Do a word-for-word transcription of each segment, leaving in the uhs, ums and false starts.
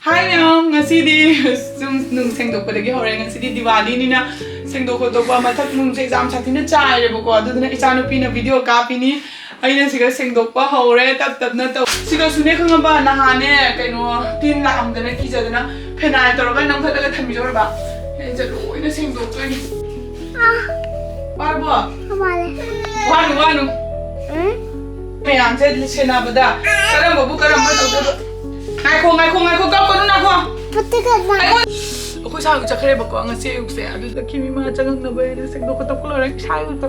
ꯍꯥꯏ ꯃꯌꯥꯝ, ꯉꯁꯤꯗꯤ ꯁꯨꯝ ꯅꯨꯡ ꯁꯦꯡꯗꯣꯛꯄꯗꯒꯤ ꯍꯧꯔꯦ꯫ ꯉꯁꯤꯗꯤ ꯗꯤꯋꯥꯂꯤꯅꯤꯅ ꯁꯦꯡꯗꯣꯛ ꯈꯣꯠꯇꯣꯛꯄ, ꯃꯊꯛ ꯅꯨꯡꯁꯦ ꯌꯥꯝ ꯁꯥꯊꯤꯅ ꯆꯥꯏꯔꯦꯕꯀꯣ꯫ ꯑꯗꯨꯗꯨꯅ ꯏꯆꯥꯅꯨꯄꯤꯅ ꯚꯤꯗꯤꯑꯣ ꯀꯥꯞꯄꯤꯅꯤ, ꯑꯩꯅ ꯁꯤꯒ ꯁꯦꯡꯗꯣꯛꯄ ꯍꯧꯔꯦ ꯇꯞ ꯇꯞꯅ ꯇꯧ꯫ ꯁꯤꯒꯁꯨꯅꯦ ꯈꯪꯉꯕ, ꯅꯍꯥꯟꯅꯦ ꯀꯩꯅꯣ ꯇꯤꯟ ꯂꯥꯛꯑꯝꯗꯅ ꯀꯤꯖꯗꯅ ꯐꯦꯅꯥꯏꯜ ꯇꯧꯔꯒ ꯅꯝꯈꯠꯂꯒ ꯊꯝꯕꯤꯗꯧꯔꯕ꯫ ꯑꯩꯁꯦ ꯂꯣꯏꯅ ꯁꯦꯡꯗꯣꯛꯇꯣꯏꯅꯤ꯫ ꯋꯥꯔꯕꯣ? ꯋꯥꯔꯦ꯫ ꯋꯥꯅꯨ, ꯋꯥꯅꯨ꯫ ꯎꯝ? ꯃꯌꯥꯝꯁꯦ ꯁꯦꯟꯅꯕꯗ ꯀꯔꯝꯕꯕꯨ ꯀꯔꯝꯕ ꯇꯧꯗꯣꯏꯕ? ꯉꯥꯏꯈꯣ, ꯉꯥꯏꯈꯣ, ꯉꯥꯏꯈꯣ, ꯀꯞꯀꯅꯨ, ꯉꯥꯏꯈꯣ꯫ ꯄꯨꯠꯇ ꯀꯞꯄ꯫ ꯑꯩꯉꯣꯟ-, ꯑꯩꯈꯣꯏ ꯁꯥꯏ ꯆꯠꯈ꯭ꯔꯦꯕꯀꯣ ꯉꯁꯤ ꯑꯌꯨꯛꯁꯦ꯫ ꯑꯗꯨꯗ ꯈꯤꯃꯤ ꯃꯥ ꯆꯪꯉꯛꯅꯕ ꯑꯩꯅ ꯁꯦꯡꯗꯣꯛ ꯈꯣꯠꯇꯣꯛꯄ ꯂꯣꯏꯔꯦ꯫ ꯏꯁꯥ ꯏꯌꯨꯛꯇ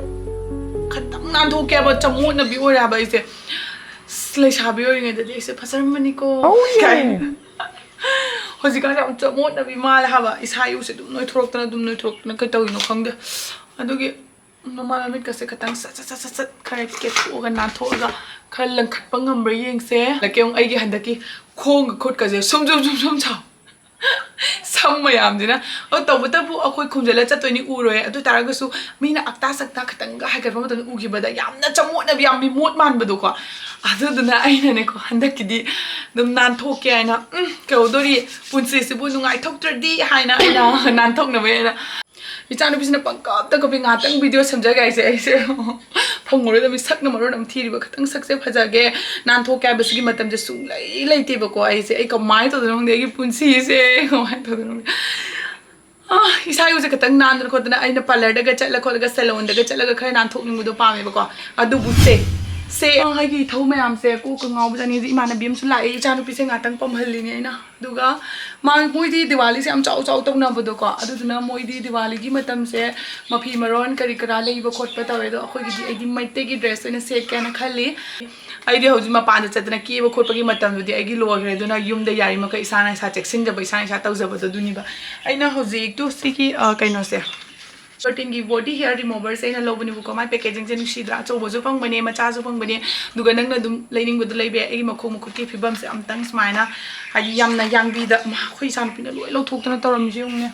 ꯈꯇꯪ ꯅꯥꯟꯊꯣꯛꯀꯦ ꯍꯥꯏꯕ ꯆꯃꯣꯠꯅꯕꯤ ꯑꯣꯏꯔꯦ ꯍꯥꯏꯕ ꯑꯩꯁꯦ꯫ ꯑꯁ, ꯂꯩꯁꯥꯕꯤ ꯑꯣꯏꯔꯤꯉꯩꯗꯗꯤ ꯑꯩꯁꯦ ꯐꯖꯔꯝꯕꯅꯤꯀꯣ꯫ Oh, yeah. ꯀꯥꯏꯅ꯫ ꯍꯧꯖꯤꯛꯀꯥꯟꯁꯦ ꯌꯥꯝ ꯆꯃꯣꯠꯅꯕꯤ ꯃꯥꯜꯂꯦ ꯍꯥꯏꯕ꯫ ꯏꯁꯥ ꯏꯌꯨꯁꯦ ꯑꯗꯨꯝ ꯅꯣꯏꯊꯣꯔꯛꯇꯅ, ꯑꯗꯨꯝ ꯅꯣꯏꯊꯣꯔꯛꯇꯅ, ꯀꯩ ꯇꯧꯔꯤꯅꯣ ꯈꯪꯗꯦ꯫ ꯑꯗꯨꯒꯤ ꯃꯃꯥꯏ ꯃꯃꯤꯠꯀꯁꯦ ꯈꯇꯪ ꯁꯠ ꯁꯠ ꯁꯠ ꯁꯠ ꯁꯠ ꯈꯔ ꯀꯦꯊꯣꯛꯑꯒ ꯅꯥꯟꯊꯣꯛꯑꯒ ꯈꯔ ꯂꯪꯈꯠꯄ ꯉꯝꯕ꯭ꯔꯥ ꯌꯦꯡꯁꯦ꯫ ꯑꯗꯒꯤ ꯑꯃꯨꯛ ꯑꯩꯒꯤ ꯍꯟꯗꯛꯀꯤ ꯈꯣꯡꯒ ꯈꯨꯠꯀꯁꯦ ꯁꯨꯝ ꯁꯨꯝ ꯁꯨꯝ ꯁꯨꯝ ꯆꯥꯎ꯫ ꯁꯝ ꯃꯌꯥꯝꯁꯤꯅ꯫ ꯑꯗꯣ ꯇꯧꯕꯇꯕꯨ ꯑꯩꯈꯣꯏ ꯈꯨꯝꯖꯤꯜꯂ ꯆꯠꯇꯣꯏꯅꯤ, ꯎꯔꯣꯏ꯫ ꯑꯗꯨ ꯇꯥꯔꯒꯁꯨ ꯃꯤꯅ ꯑꯛꯇꯥ ꯁꯛꯇꯥ ꯈꯇꯪꯒ ꯍꯥꯏꯒꯠꯄ ꯃꯇꯝꯗ ꯎꯈꯤꯕꯗ ꯌꯥꯝꯅ ꯆꯃꯣꯠꯅꯕꯤ, ꯌꯥꯝ ꯃꯤꯃꯣꯠ ꯃꯥꯟꯕꯗꯣꯀꯣ꯫ ꯑꯗꯨꯗꯨꯅ ꯑꯩꯅꯅꯦꯀꯣ ꯍꯟꯗꯛꯀꯤꯗꯤ ꯑꯗꯨꯝ ꯅꯥꯟꯊꯣꯛꯀꯦ ꯍꯥꯏꯅ, ꯎꯝ, ꯀꯩꯍꯧꯗꯣꯔꯤ, ꯄꯨꯟꯁꯤꯁꯤꯕꯨ ꯅꯨꯡꯉꯥꯏꯊꯣꯛꯇ꯭ꯔꯗꯤ ꯍꯥꯏꯅ ꯑꯩꯅ ꯅꯥꯟꯊꯣꯛꯅꯕ ꯑꯩꯅ ꯏꯆꯥꯅꯨꯄꯤꯁꯤꯅ ꯄꯪꯀꯞꯇ ꯀꯞꯄꯤ꯫ ꯉꯥꯏꯍꯥꯛꯇꯪ ꯚꯤꯗꯤꯑꯣ ꯁꯦꯝꯖꯒꯦ ꯍꯥꯏꯁꯦ ꯑꯩꯁꯦ ꯐꯪꯉꯔꯣꯏꯗꯕꯅꯤ꯫ ꯁꯛꯅ ꯃꯔꯣꯟ ꯑꯃ ꯊꯤꯔꯤꯕ, ꯈꯤꯇꯪ ꯁꯛꯁꯦ ꯐꯖꯒꯦ, ꯅꯥꯟꯊꯣꯛꯀꯦ ꯍꯥꯏꯕꯁꯤꯒꯤ ꯃꯇꯝꯁꯦ ꯁꯨꯡꯂꯩ ꯂꯩꯇꯦꯕꯀꯣ꯫ ꯑꯩꯁꯦ ꯑꯩ ꯀꯃꯥꯏꯅ ꯇꯧꯗꯣꯏꯅꯣ ꯈꯪꯗꯦ ꯑꯩꯒꯤ ꯄꯨꯟꯁꯤꯁꯦ, ꯀꯃꯥꯏꯅ ꯇꯧꯗꯣꯏꯅꯣ ꯈꯪꯗꯦ꯫ ꯑꯥ, ꯏꯁꯥ ꯏꯔꯨꯁꯦ ꯈꯤꯇꯪ ꯅꯥꯟꯗꯅ ꯈꯣꯠꯇꯅ ꯑꯩꯅ ꯄꯥꯔꯂꯔꯗꯒ ꯆꯠꯂ ꯈꯣꯠꯂꯒ ꯁꯦꯂꯣꯟꯗꯒ ꯆꯠꯂꯒ ꯈꯔ ꯅꯥꯟꯊꯣꯛꯅꯤꯡꯕꯗꯣ ꯄꯥꯝꯃꯦꯕꯀꯣ꯫ ꯑꯗꯨꯕꯨ ꯁꯦ, ꯁꯦ, ꯑꯩꯒꯤ ꯏꯊꯧ ꯃꯌꯥꯝꯁꯦ ꯀꯣꯛꯀ ꯉꯥꯎꯕꯖꯥꯠꯅꯤ꯫ ꯍꯧꯖꯤꯛ ꯏꯃꯥꯟꯅꯕꯤ ꯑꯃꯁꯨ ꯂꯥꯛꯑꯦ, ꯏꯆꯥꯅꯨꯄꯤꯁꯦ ꯉꯥꯛꯇꯪ ꯄꯝꯍꯜꯂꯤꯅꯦ ꯑꯩꯅ꯫ ꯑꯗꯨꯒ ꯃꯥ, ꯃꯣꯏꯗꯤ ꯗꯤꯋꯥꯂꯤꯁꯦ ꯌꯥꯝ ꯆꯥꯎ ꯆꯥꯎ ꯇꯧꯅꯕꯗꯣꯀꯣ꯫ ꯑꯗꯨꯗꯨꯅ ꯃꯣꯏꯗꯤ ꯗꯤꯋꯥꯂꯤꯒꯤ ꯃꯇꯝꯁꯦ ꯃꯐꯤ ꯃꯔꯣꯟ ꯀꯔꯤ ꯀꯔꯥ ꯂꯩꯕ ꯈꯣꯠꯄ ꯇꯧꯋꯦ꯫ ꯑꯗꯣ ꯑꯩꯈꯣꯏꯒꯤꯗꯤ, ꯑꯩꯗꯤ ꯃꯩꯇꯩꯒꯤ ꯗ꯭ꯔꯦꯁ ꯑꯣꯏꯅ ꯁꯦꯠꯀꯦꯅ ꯈꯜꯂꯤ꯫ ꯑꯩꯗꯤ ꯍꯧꯖꯤꯛ ꯃꯄꯥꯟꯗ ꯆꯠꯇꯅ ꯀꯦꯕ ꯈꯣꯠꯄꯒꯤ ꯃꯇꯝꯗꯨꯗꯤ ꯑꯩꯒꯤ ꯂꯣꯏꯈ꯭ꯔꯦ꯫ ꯑꯗꯨꯅ ꯌꯨꯝꯗ ꯌꯥꯔꯤꯃꯈꯩ ꯏꯁꯥꯅ ꯏꯁꯥ ꯆꯦꯛꯁꯤꯟꯖꯕ, ꯏꯁꯥꯅ ꯏꯁꯥ ꯇꯧꯖꯕꯗꯣ ꯑꯗꯨꯅꯤꯕ꯫ ꯑꯩꯅ ꯍꯧꯖꯤꯛꯇꯨ ꯁꯤꯒꯤ, ꯑ, ꯀꯩꯅꯣꯁꯦ, ꯖꯣꯔꯇꯤꯟꯒꯤ ꯕꯣꯗꯤ ꯍꯤꯌꯔ ꯔꯤꯃꯨꯚꯔꯁꯦ ꯑꯩꯅ ꯂꯧꯕꯅꯦꯕꯀꯣ꯫ ꯃꯥꯏ ꯄꯦꯀꯦꯖꯤꯡꯁꯦ ꯅꯨꯡꯁꯤꯗ꯭ꯔꯥ? ꯑꯆꯧꯕꯁꯨ ꯐꯪꯕꯅꯦ, ꯃꯆꯥꯁꯨ ꯐꯪꯕꯅꯦ꯫ ꯑꯗꯨꯒ ꯅꯪꯅ ꯑꯗꯨꯝ ꯂꯩꯅꯤꯡꯕꯗꯣ ꯂꯩꯕ ꯌꯥꯏ꯫ ꯑꯩꯒꯤ ꯃꯈꯣꯡ ꯃꯈꯨꯠꯀꯤ ꯐꯤꯕꯝꯁꯦ ꯑꯝꯇꯪ ꯁꯨꯃꯥꯏꯅ, ꯍꯥꯏꯗꯤ ꯌꯥꯝꯅ ꯌꯥꯡꯕꯤꯗ, ꯃꯥ, ꯑꯩꯈꯣꯏ ꯏꯆꯥꯅꯨꯄꯤꯅ ꯂꯣꯏ ꯂꯧꯊꯣꯛꯇꯅ ꯇꯧꯔꯝꯃꯤꯁꯦ ꯌꯦꯡꯉꯨꯅꯦ꯫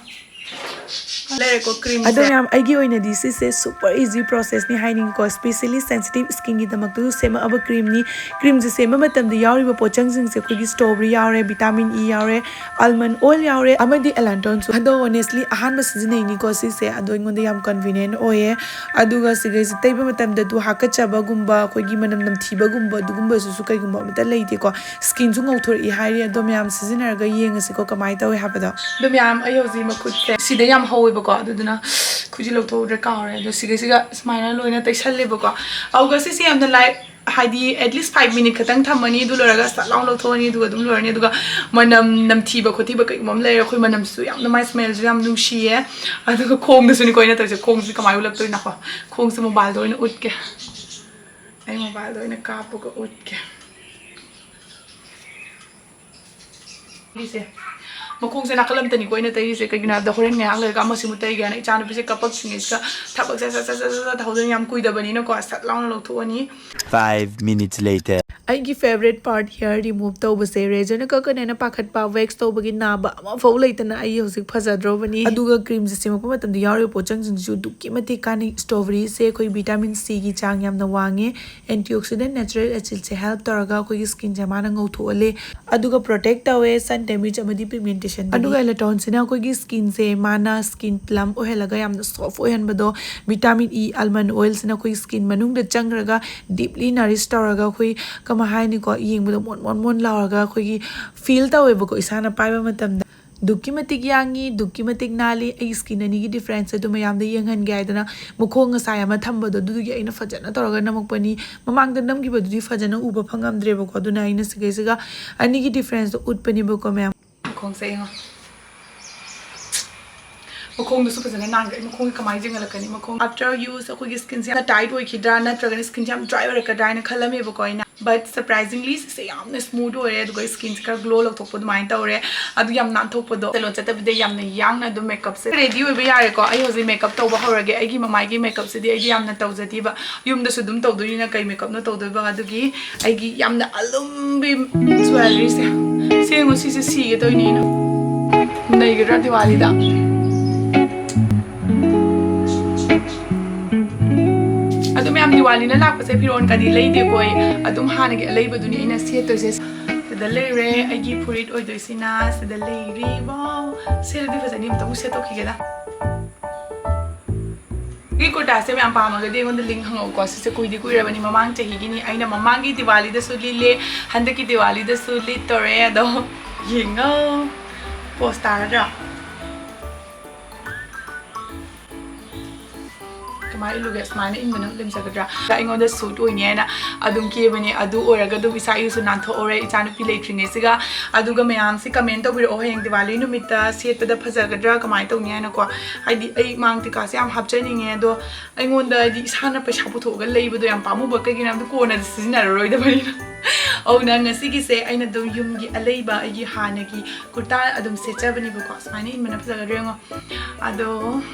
ꯂꯩꯔꯦꯀꯣ ꯀ꯭ꯔꯤꯝꯁꯦ꯫ ꯑꯗꯣ ꯃꯌꯥꯝ, ꯑꯩꯒꯤ ꯑꯣꯏꯅꯗꯤ ꯁꯤꯁꯦ super easy processꯅꯤ ꯍꯥꯏꯅꯤꯡꯉꯤꯀꯣ, specially sensitive skinꯒꯤꯗꯃꯛꯇꯁꯨ ꯁꯦꯝꯃꯛꯑꯕ ꯀ꯭ꯔꯤꯝꯅꯤ꯫ ꯀ꯭ꯔꯤꯝꯁꯦ ꯁꯦꯝꯕ ꯃꯇꯝꯗ ꯌꯥꯎꯔꯤꯕ ꯄꯣꯠꯆꯪꯁꯤꯡꯁꯦ ꯑꯩꯈꯣꯏꯒꯤ strawberry ꯌꯥꯎꯔꯦ, vitamin E ꯌꯥꯎꯔꯦ, almond oil ꯌꯥꯎꯔꯦ, ꯑꯃꯗꯤ allantoineꯁꯨ꯫ ꯑꯗꯣ honestly ꯑꯍꯥꯟꯕ ꯁꯤꯖꯤꯟꯅꯩꯅꯤꯀꯣ ꯁꯤꯁꯦ, ꯑꯗꯣ ꯑꯩꯉꯣꯟꯗ ꯌꯥꯝ convenient ꯑꯣꯏꯌꯦ꯫ ꯑꯗꯨꯒ ꯁꯤꯈꯩꯁꯦ ꯇꯩꯕ ꯃꯇꯝꯗ ꯑꯗꯨ ꯍꯥꯀꯠꯆꯕꯒꯨꯝꯕ, ꯑꯩꯈꯣꯏꯒꯤ ꯃꯅꯝ ꯅꯝꯊꯤꯕꯒꯨꯝꯕ, ꯑꯗꯨꯒꯨꯝꯕꯁꯨ ꯀꯩꯒꯨꯝꯕ ꯑꯃꯠꯇ ꯂꯩꯇꯦꯀꯣ꯫ Skinꯁꯨ ꯉꯧꯊꯣꯔꯛꯏ ꯍꯥꯏꯔꯤ꯫ ꯑꯗꯣ ꯃꯌꯥꯝ ꯁꯤꯖꯤꯟꯅꯔꯒ ꯌꯦꯡꯉꯁꯤꯀꯣ ꯀꯃꯥꯏꯅ ꯇꯧꯋꯦ ꯍꯥꯏꯕꯗꯣ꯫ ꯑꯗꯣ ꯃꯌꯥꯝ, ꯑꯩ ꯍꯧꯖꯤꯛ ꯃꯈꯨꯠꯁꯦ ꯁꯤꯗ ꯌꯥꯝ ꯍꯧꯋꯦꯕꯀꯣ, ꯑꯗꯨꯗꯨꯅ ꯈꯨꯖꯤ ꯂꯧꯊꯣꯛꯎꯗ꯭ꯔꯦ ꯀꯥꯎꯔꯦ꯫ ꯑꯗꯣ ꯁꯤꯒꯩꯁꯤꯒ ꯁꯨꯃꯥꯏꯅ ꯂꯣꯏꯅ ꯇꯩꯁꯜꯂꯦꯕꯀꯣ꯫ ꯑꯗꯨꯒ ꯁꯤꯁꯦ ꯌꯥꯝꯅ ꯂꯥꯏ ꯍꯥꯏꯗꯤ at least five minute ꯈꯛꯇꯪ ꯊꯝꯃꯅꯤ, ꯑꯗꯨ ꯂꯣꯏꯔꯒ ꯁꯠ ꯂꯥꯎꯅ ꯂꯧꯊꯣꯛꯑꯅꯤ, ꯑꯗꯨꯒ ꯑꯗꯨꯝ ꯂꯣꯏꯔꯅꯤ꯫ ꯑꯗꯨꯒ ꯃꯅꯝ ꯅꯝꯊꯤꯕ ꯈꯣꯠꯊꯤꯕ ꯀꯩꯒꯨꯝꯕ ꯑꯃ ꯂꯩꯔꯦ, ꯑꯩꯈꯣꯏ ꯃꯅꯝꯁꯨ ꯌꯥꯝꯅ, ꯃꯥꯏ smellꯁꯨ ꯌꯥꯝ ꯅꯨꯡꯁꯤꯌꯦ꯫ ꯑꯗꯨꯒ ꯈꯣꯡꯗꯁꯨꯅꯤꯀꯣ ꯑꯩꯅ ꯇꯧꯔꯤꯁꯦ꯫ ꯈꯣꯡꯁꯤ ꯀꯃꯥꯏꯅ ꯎꯠꯂꯛꯇꯣꯏꯅꯣꯀꯣ? ꯈꯣꯡꯁꯦ mobileꯗ ꯑꯣꯏꯅ ꯎꯠꯀꯦ꯫ ꯑꯩ mobileꯗ ꯑꯣꯏꯅ ꯀꯥꯞꯄꯒ ꯎꯠꯀꯦ꯫ ꯁꯤꯁꯦ ꯃꯈꯣꯡꯁꯦ ꯅꯥꯀꯜ ꯑꯝꯇꯅꯤꯀꯣ ꯑꯩꯅ ꯇꯩꯔꯤꯁꯦ, ꯀꯩꯒꯤꯅꯣ ꯍꯥꯏꯕꯗ ꯍꯣꯔꯦꯟ ꯉꯥꯏꯍꯥꯛ ꯂꯩꯔꯒ ꯑꯃꯁꯤꯃꯨꯛ ꯇꯩꯒꯦ ꯍꯥꯏꯅ ꯏꯆꯥꯅꯨꯄꯤꯁꯦ ꯀꯞꯄꯛꯇ꯭ꯔꯤꯉꯩꯁꯤꯗ ꯊꯕꯛꯁꯦ ꯁꯠ ꯁꯠ ꯁꯠ ꯁꯠ ꯁꯠ ꯇꯧꯍꯧꯗꯣꯏꯅꯤ, ꯌꯥꯝ ꯀꯨꯏꯗꯕꯅꯤꯅꯀꯣ ꯁꯠ ꯂꯥꯎꯅ ꯂꯧꯊꯣꯛꯑꯅꯤ꯫ Five minutes later. ꯑꯩꯒꯤ favourite part hair remove ꯇꯧꯕꯁꯦ razorꯅ ꯀꯛꯀꯅꯦꯅ ꯄꯥꯈꯠꯄ, wax ꯇꯧꯕꯒꯤ ꯅꯥꯕ ꯑꯃꯐꯥꯎ ꯂꯩꯇꯅ ꯑꯩ ꯍꯧꯖꯤꯛ ꯐꯖꯗ꯭ꯔꯣꯕꯅꯤ꯫ ꯑꯗꯨꯒ ꯀ꯭ꯔꯤꯝꯁꯦ ꯁꯦꯝꯃꯛꯄ ꯃꯇꯝꯗ ꯌꯥꯎꯔꯤꯕ ꯄꯣꯠꯆꯪꯁꯤꯡꯁꯤꯁꯨ ꯑꯗꯨꯛꯀꯤ ꯃꯇꯤꯛ ꯀꯥꯟꯅꯩ꯫ Strawberryꯁꯦ ꯑꯩꯈꯣꯏ vitamin Cꯒꯤ ꯆꯥꯡ ꯌꯥꯝꯅ ꯋꯥꯡꯉꯦ꯫ Antioxidant natural acidꯁꯦ help ꯇꯧꯔꯒ ꯑꯩꯈꯣꯏꯒꯤ skinꯁꯦ ꯃꯥꯅ ꯉꯧꯊꯣꯛꯍꯜꯂꯦ, ꯑꯗꯨꯒ protect ꯇꯧꯋꯦ sun damage ꯑꯃꯗꯤ pigmentation꯫ ꯑꯗꯨꯒ allantoineꯁꯤꯅ ꯑꯩꯈꯣꯏꯒꯤ skinꯁꯦ ꯃꯥꯅ skin plump ꯑꯣꯏꯍꯜꯂꯒ ꯌꯥꯝꯅ soft ꯑꯣꯏꯍꯟꯕꯗꯣ꯫ Vitamin E, almond oilꯁꯤꯅ ꯑꯩꯈꯣꯏꯒꯤ skin ꯃꯅꯨꯡꯗ ꯆꯪꯈ꯭ꯔꯒ deeply nourish ꯇꯧꯔꯒ ꯑꯩꯈꯣꯏ ꯀꯃꯥꯏ ꯍꯥꯏꯅꯤꯀꯣ, ꯌꯦꯡꯕꯗ ꯃꯣꯟ ꯃꯣꯟ ꯃꯣꯟ ꯂꯥꯎꯔꯒ ꯑꯩꯈꯣꯏꯒꯤ feel ꯇꯧꯋꯦꯕꯀꯣ ꯏꯁꯥꯅ ꯄꯥꯏꯕ ꯃꯇꯝꯗ꯫ ꯑꯗꯨꯛꯀꯤ ꯃꯇꯤꯛ ꯌꯥꯡꯉꯤ, ꯑꯗꯨꯛꯀꯤ ꯃꯇꯤꯛ ꯅꯥꯜꯂꯤ꯫ ꯑꯩꯒꯤ skin ꯑꯅꯤꯒꯤ difference ꯑꯗꯨ ꯃꯌꯥꯝꯗ ꯌꯦꯡꯍꯟꯒꯦ ꯍꯥꯏꯗꯅ ꯃꯈꯣꯡ ꯉꯁꯥꯏ ꯑꯃ ꯊꯝꯕꯗꯣ ꯑꯗꯨꯗꯨꯒꯤ ꯑꯩꯅ ꯐꯖꯅ ꯇꯧꯔꯒ ꯅꯝꯃꯛꯄꯅꯤ꯫ ꯃꯃꯥꯡꯗ ꯅꯝꯈꯤꯕꯗꯨꯗꯤ ꯐꯖꯅ ꯎꯕ ꯐꯪꯉꯝꯗ꯭ꯔꯦꯕꯀꯣ, ꯑꯗꯨꯅ ꯑꯩꯅ ꯁꯤꯒꯩꯁꯤꯒ ꯑꯅꯤꯒꯤ differenceꯗꯣ ꯎꯠꯄꯅꯦꯕꯀꯣ ꯃꯌꯥꯝ꯫ ꯃꯈꯣꯡꯁꯦ ꯌꯦꯡꯉꯣ꯫ ꯃꯈꯣꯡꯗꯨꯁꯨ ꯐꯖꯅ ꯅꯥꯟꯈ꯭ꯔꯦ꯫ ꯃꯈꯣꯡꯁꯦ ꯀꯃꯥꯏꯅ ꯌꯦꯡꯍꯜꯂꯛꯀꯅꯤ? ꯃꯈꯣꯡ after use ꯑꯩꯈꯣꯏꯒꯤ skinꯁꯦ ꯌꯥꯝꯅ tight ꯑꯣꯏꯈꯤꯗ꯭ꯔꯥ ꯅꯠꯇ꯭ꯔꯒꯅ skinꯁꯦ ꯌꯥꯝ dry ꯑꯣꯏꯔꯛꯀꯗ꯭ꯔꯥ ꯍꯥꯏꯅ ꯈꯜꯂꯝꯃꯦꯕꯀꯣ ꯑꯩꯅ꯫ But surprisingly ꯁꯤꯁꯦ ꯌꯥꯝꯅ smooth ꯑꯣꯏꯔꯦ, ꯑꯗꯨꯒ skinꯁꯦ ꯈꯔ glow ꯂꯧꯊꯣꯛꯄ ꯑꯗꯨꯃꯥꯏꯅ ꯇꯧꯔꯦ꯫ ꯑꯗꯨ ꯌꯥꯝ ꯅꯥꯟꯊꯣꯛꯄꯗꯣ꯫ salon ꯆꯠꯇꯕꯤꯗ ꯌꯥꯝꯅ ꯌꯥꯡꯅ ꯑꯗꯨꯝ makeupꯁꯦ ready ꯑꯣꯏꯕ ꯌꯥꯔꯦꯀꯣ꯫ ꯑꯩ ꯍꯧꯖꯤꯛ makeup ꯇꯧꯕ ꯍꯧꯔꯒꯦ꯫ ꯑꯩꯒꯤ ꯃꯃꯥꯏꯒꯤ makeupꯁꯤꯗꯤ ꯑꯩꯗꯤ ꯌꯥꯝꯅ ꯇꯧꯖꯗꯦꯕ꯫ ꯌꯨꯝꯗꯁꯨ ꯑꯗꯨꯝ ꯇꯧꯗꯣꯏꯅꯤꯅ ꯀꯩ makeupꯅꯣ ꯇꯧꯗꯣꯏꯕ? ꯑꯗꯨꯒꯤ ꯑꯩꯒꯤ ꯌꯥꯝꯅ ꯑꯂꯨꯝꯕꯤ jewelleryꯁꯦ꯫ ꯁꯦꯡꯉꯣ, ꯁꯤꯁꯦ ꯁꯤꯒꯦ ꯇꯧꯔꯤꯅꯦ ꯑꯩꯅ꯫ ꯅꯩꯒꯗ꯭ꯔꯥ ꯗꯤꯋꯥꯂꯤꯗ? ꯌꯥꯝ ꯗꯤꯋꯥꯂꯤꯅ ꯂꯥꯛꯄꯁꯦ ꯐꯤꯔꯣꯟ ꯀꯗꯤ ꯂꯩꯗꯦꯀꯣ ꯑꯩ꯫ ꯑꯗꯨꯝ ꯍꯥꯟꯅꯒꯤ ꯑꯂꯩꯕꯗꯨꯅꯤ ꯑꯩꯅ ꯁꯦꯠꯇꯣꯏꯁꯦ꯫ ꯁꯤꯗ ꯂꯩꯔꯦ ꯑꯩꯒꯤ ꯐꯨꯔꯤꯠ ꯑꯣꯏꯗꯣꯏꯁꯤꯅ꯫ ꯁꯤꯗ ꯂꯩꯔꯤ꯫ ꯋꯥꯎ! ꯁꯦꯠꯂꯗꯤ ꯐꯖꯅꯤ꯫ ꯑꯝꯇꯕꯨ ꯁꯦꯠꯇꯣꯛꯈꯤꯒꯦꯗ꯫ ꯁꯤ ꯀꯨꯔꯇꯥꯁꯦ ꯃꯌꯥꯝ ꯄꯥꯝꯃꯒꯗꯤ ꯑꯩꯉꯣꯟꯗ ꯂꯤꯡ ꯍꯪꯉꯛꯎꯀꯣ꯫ ꯁꯤꯁꯦ ꯀꯨꯏꯗꯤ ꯀꯨꯏꯔꯕꯅꯤ, ꯃꯃꯥꯡ ꯆꯍꯤꯒꯤꯅꯤ꯫ ꯑꯩꯅ ꯃꯃꯥꯡꯒꯤ ꯗꯤꯋꯥꯂꯤꯗꯁꯨ ꯂꯤꯠꯂꯦ, ꯍꯟꯗꯛꯀꯤ ꯗꯤꯋꯥꯂꯤꯗꯁꯨ ꯂꯤꯠꯇꯣꯔꯦ꯫ ꯑꯗꯣ ꯌꯦꯡꯉꯣ, ꯄꯣꯁ ꯇꯥꯔꯗ꯭ꯔꯥ? ꯀꯃꯥꯏꯅ ꯏꯜꯂꯨꯒꯦ? ꯁꯨꯃꯥꯏꯅ ꯏꯟꯕꯅ ꯂꯦꯝꯖꯒꯗ꯭ꯔꯥ? ꯑꯩꯉꯣꯟꯗ ꯁꯨꯠ ꯑꯣꯏꯅꯤ ꯍꯥꯏꯅ ꯑꯗꯨꯝ ꯀꯦꯕꯅꯦ꯫ ꯑꯗꯨ ꯑꯣꯏꯔꯒ ꯑꯗꯨꯝ ꯏꯁꯥ ꯏꯔꯨꯁꯨ ꯅꯥꯟꯊꯣꯛꯍꯧꯔꯦ ꯏꯆꯥꯅꯨꯄꯤ ꯂꯩꯇ꯭ꯔꯤꯉꯩꯁꯤꯒ꯫ ꯑꯗꯨꯒ ꯃꯌꯥꯝꯁꯤ ꯀꯃꯦꯟ ꯇꯧꯕꯤꯔꯛꯑꯣ, ꯍꯌꯦꯡ ꯗꯤꯋꯥꯂꯤ ꯅꯨꯃꯤꯠꯇ ꯁꯦꯠꯄꯗ ꯐꯖꯒꯗ꯭ꯔꯥ, ꯀꯃꯥꯏꯅ ꯇꯧꯅꯤ ꯍꯥꯏꯅꯀꯣ꯫ ꯍꯥꯏꯗꯤ ꯑꯩ ꯃꯥꯡ ꯇꯤꯀꯥꯁꯦ ꯌꯥꯝ ꯍꯥꯞꯆꯅꯤꯡꯉꯦ, ꯑꯗꯣ ꯑꯩꯉꯣꯟꯗ ꯍꯥꯏꯗꯤ ꯏꯁꯥꯅ ꯄꯩꯁꯥ ꯄꯨꯊꯣꯛꯑꯒ ꯂꯩꯕꯗꯣ ꯌꯥꯝ ꯄꯥꯝꯃꯨꯕ, ꯀꯩꯒꯤꯅꯣ ꯍꯥꯏꯕꯗ ꯀꯣꯟꯅꯗꯤ ꯁꯤꯖꯤꯟꯅꯔꯔꯣꯏꯗꯕꯅꯤꯅ꯫ ꯑꯗꯨꯅ ꯉꯁꯤꯒꯤꯁꯦ ꯑꯩꯅ ꯑꯗꯨꯝ ꯌꯨꯝꯒꯤ ꯑꯂꯩꯕ ꯑꯩꯒꯤ ꯍꯥꯟꯅꯒꯤ ꯀꯨꯔꯇꯥ ꯑꯗꯨꯝ ꯁꯦꯠꯆꯕꯅꯤꯕꯀꯣ꯫ ꯁꯨꯃꯥꯏꯅ ꯏꯟꯕꯅ ꯐꯖꯒꯗ꯭ꯔꯥ ꯌꯦꯡꯉꯣ꯫ ꯑꯗꯣ,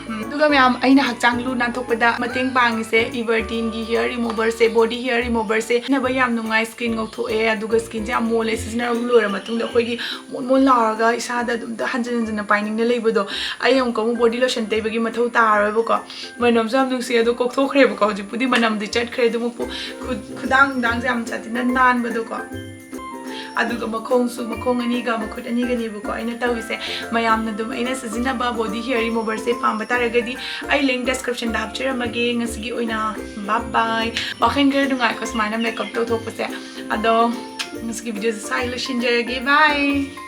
ꯎꯝ, ꯑꯗꯨꯒ ꯃꯌꯥꯝ, ꯑꯩꯅ ꯍꯛꯆꯥꯡ ꯂꯨ ꯅꯥꯟꯊꯣꯛꯄꯗ ꯃꯇꯦꯡ ꯄꯥꯡꯉꯤꯁꯦ Everteenꯒꯤ hair removerꯁꯦ, body hair removerꯁꯦ꯫ ꯁꯤꯖꯤꯟꯅꯕ ꯌꯥꯝ ꯅꯨꯡꯉꯥꯏ, skin ꯉꯧꯊꯣꯛꯑꯦ, ꯑꯗꯨꯒ skinꯁꯦ ꯌꯥꯝ ꯃꯣꯜꯂꯦ꯫ ꯁꯤꯖꯤꯟꯅꯕ ꯂꯣꯏꯔ ꯃꯇꯨꯡꯗ ꯑꯩꯈꯣꯏꯒꯤ ꯃꯣꯟ ꯃꯣꯟ ꯂꯥꯎꯔꯒ ꯏꯁꯥꯗ ꯑꯗꯨꯝ ꯍꯟꯖꯤꯟ ꯍꯟꯖꯤꯟꯅ ꯄꯥꯏꯅꯤꯡꯅ ꯂꯩꯕꯗꯣ, ꯑꯩ ꯑꯃꯨꯛꯀ ꯑꯃꯨꯛ body lotion ꯇꯩꯕꯒꯤ ꯃꯊꯧ ꯇꯥꯔꯔꯣꯏꯕꯀꯣ꯫ ꯃꯅꯝꯁꯨ ꯌꯥꯝ ꯅꯨꯡꯁꯤ, ꯑꯗꯣ ꯀꯣꯛꯊꯣꯛꯈ꯭ꯔꯦꯕꯀꯣ꯫ ꯍꯧꯖꯤꯛꯄꯨꯗꯤ ꯃꯅꯝꯗꯤ ꯆꯠꯈ꯭ꯔꯦ, ꯑꯗꯨꯃꯛꯄꯨ ꯈꯨ-, ꯈꯨꯗꯥꯡ ꯅꯨꯡꯗꯥꯡꯁꯦ ꯌꯥꯝ ꯁꯥꯊꯤꯅ ꯅꯥꯟꯕꯗꯣꯀꯣ꯫ ꯑꯗꯨꯒ ꯃꯈꯣꯡꯁꯨ, ꯃꯈꯣꯡ ꯑꯅꯤꯒ ꯃꯈꯨꯠ ꯑꯅꯤꯒꯅꯦꯕꯀꯣ ꯑꯩꯅ ꯇꯧꯔꯤꯁꯦ꯫ ꯃꯌꯥꯝꯅ ꯑꯗꯨꯝ ꯑꯩꯅ ꯁꯤꯖꯤꯟꯅꯕ body hair removerꯁꯦ ꯄꯥꯝꯕ ꯇꯥꯔꯒꯗꯤ ꯑꯩ link descriptionꯗ ꯍꯥꯞꯆꯔꯝꯃꯒꯦ꯫ ꯉꯁꯤꯒꯤ ꯑꯣꯏꯅ bye bye꯫ ꯋꯥꯈꯜ ꯈꯔ ꯅꯨꯡꯉꯥꯏꯀꯣ ꯁꯨꯃꯥꯏꯅ makeup ꯇꯧꯊꯣꯛꯄꯁꯦ꯫ ꯑꯗꯣ ꯉꯁꯤꯒꯤ videoꯁꯦ ꯁ꯭ꯋꯥꯏ ꯂꯣꯏꯁꯤꯟꯖꯔꯒꯦ꯫ Bye꯫